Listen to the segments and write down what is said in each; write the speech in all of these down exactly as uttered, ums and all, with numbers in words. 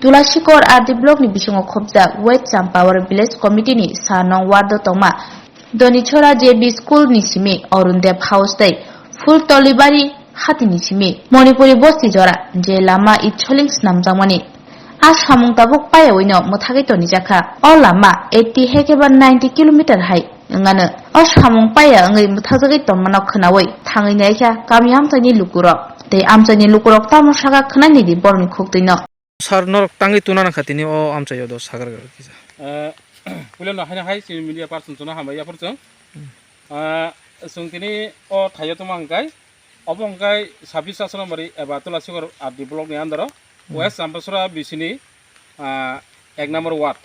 Tulasikor R D block ni bisingo khopjak West Champawar Village Committee ni sa nong ward o tongma Donichora J B School ni simi Arun Dev House tei Phultolibari hati ni simi Manipuri bosti jora je lama itsoling snamjakmani. A samung tabuk payawino mwthagwi tonijakha. O lama eighty hekeba ninety kilometer hai wngano. O samung paya wngwi mwthakjagwi tongmano khwnawi thangwi naikha kami amchaini lukurok. Tei amchaini lukurok tamo saka khwnainidi borokni khuktwino. Sir, norok tangwi tuna nangkha tini o amchaio do sagar kisa. Eh, puilano haino hai chini media person chwngno hambai yaphar chwng. Eh, chwng tini o thaio tongma hwnkhe, obo hwnkhe sabbish Asrambari eba Tulasikor R D block ni under o, West Champasora bisini, ah, ek number ward.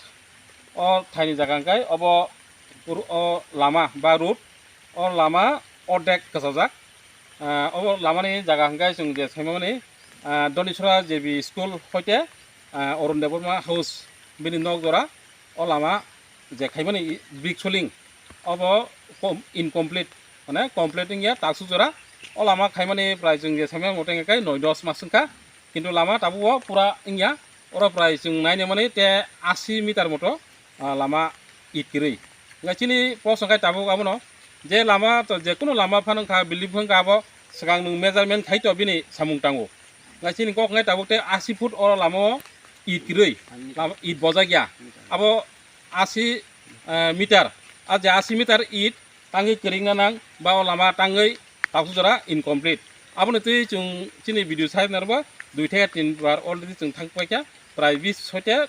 O thaini jaga hwnkhe obo ru-, o lama ba road, o lama ordek kwchajak. Ah, obo lamani jaga hwnkhe chwng je saimani, ah, Donisora J B School hoite, ah, Arun Debbarma House bini nok jora. O lama je khaimani i-, brick soling, obo kom-, incomplete, mane complete wngya, taksuk jora. O lama khaimani prai chwng je saimani mote hwnkhe noi dos mas wngkha, kintu lama tabuk o pura wngya, oro prai chwng nainimani te asi meter moto, ah, lama it kwrwi. Wngkha chini post wngkha tabuk abono, je lama to, je kunu lama phano wngkha, building phano wngkha, abo swkang nwng measurement khai to bini samung tango. Wngkha chini kok wngkha tabuk te asi foot o lama o it kwrwi, lama it bojak ya. Abo asi, eh, meter, a je asi meter it tangwi kwrwngna nang ba o lama tangwi taksuk jora incomplete. Aboni twi chwng chini video side narwkba dui theke tin bar already chwng thang paikha, prai bis hoite,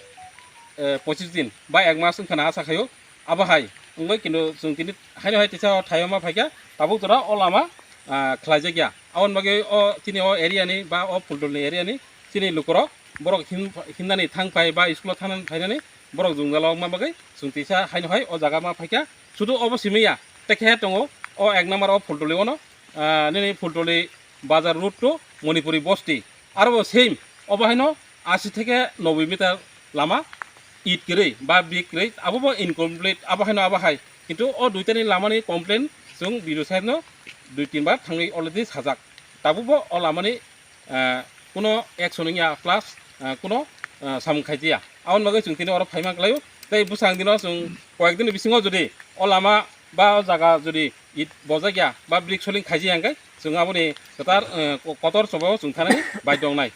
eh, pochis din ba ek mas wngkha na asa khaio. Abo hai wngwi kintu chwng tini haino hai teisa o thaio ma phaikha, tabuk jora o lama, ah, khlaijakya. Aboni bagwi o chini o area ni ba o Phuldul ni area ni chini lukurok borok hin-, himnani thang phai ba school o thang phainani borok jwngjal o wngma bagwi chwng teisa haino hai o jaga ma phaikha. Sudu obo simi ya, tei khe tongo o ek number o Phulduli ono, ah, nini Phulduli bazar road to Manipuri bosti. Aro bo same, obo haino asi theke noboi meter lama it kwrwi ba brick kwrwi, abo bo incomplete, abo haino abo hai. Kintu o duitani lamani complain chwng video side no dui tin bar thangwi already sajak. Tabuk bo o lamani, ah, kuno action wngya plus, ah, kuno, ah, samung khaijaya. Aboni bagwi chwng tini oro phaima kwlaio. Tei bwsang dino chwng koyek dini bisingo jodi o lama ba o jaga jodi it bojak ya ba brick soling khaijaya hwnkhe chwng aboni kwtal, eh, ko-, kotor chobao chwng thanani baidhyo wngnai.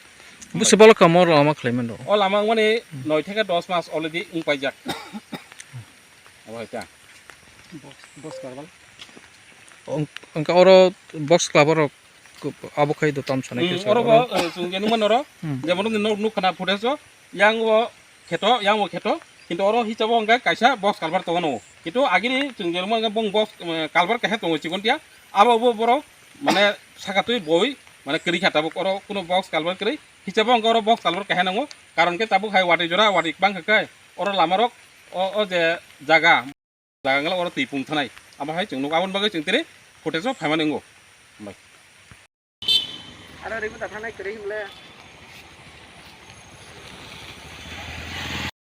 Bwswk balok kamo lama khlai mano? O lama wngmani noi theke dos mas already wng paijak. Abo hai ta. Box, box karbal. Wng-, wngkha oro box club rok abo khai do tam sanai. Hmm, khe oro bo, eh, chwng je nukmano oro, hmm, jemon nukha na footage o, yang bo kheto, yang bo kheto, kintu oro hisabo hwnkhe kaisa box culvert tongo no. Kintu agini chwng je nukmano bong box, eh, culvert kaisa tongo chikon tia, abo bo borok mane saka twi boi mane kwrwi kha tabuk oro kuno box culvert kwrwi, hisabo hwnkhe oro box culvert kaisa nango, karon khe tabuk hai watwi jora watwi bangkha khe oro lama rok o, o je jaga. Jaga wngla oro twi pung thanai. Amo hai chwng nukgo, aboni bagwi chwng tini footage o phaimani wngo. Hambai. Aro rwi bwtha thanai kwrwi hwnle.